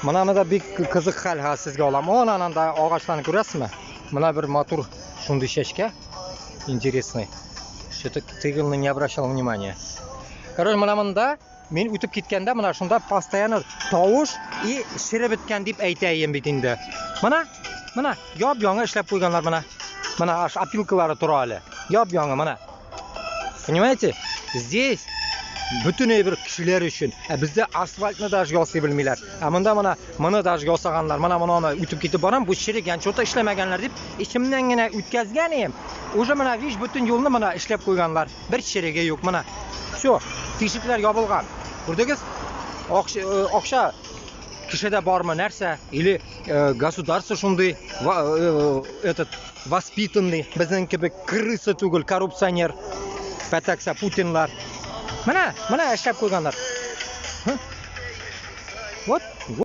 Менә монда бик кызык хәл ха сезгә алам. Ана анда агачларны күрәсезме? Менә бер матур шундый чәчкә. Интересный. Что-то тыгылны не обращал внимания. Короче, менә монда мин үтеп киткәндә менә шунда постоянно тавыш и череп беткән дип әйтәем бит инде. Менә, менә яп-яңа эшләп куйганнар менә. Менә аж опилкалары тора әле. Яп-яңа менә. Понимаете? Здесь бөтен әйбер кешеләр өчен. Ә бездә асфальтны даже ясый белмиләр. Ә монда менә моны даже ясаганнар. Менә моны аны үтеп китеп барам, бу черек, янә что-то эшләмәгәннәр дип, исемнән генә үткәзгән идем. Уже менә виш бөтен юлны менә эшләп куйганнар. Бер череге юк менә. Все, тишекләр ябылган. Күрдегез? Акча, э, акча кешедә бармы, нәрсә? Или э, государство шундый э, этот воспитанный, безнең кебек крыса түгел, коррупционер. Пәтәксә Путинлар. Менә, менә эшләп куйганнар. Вот.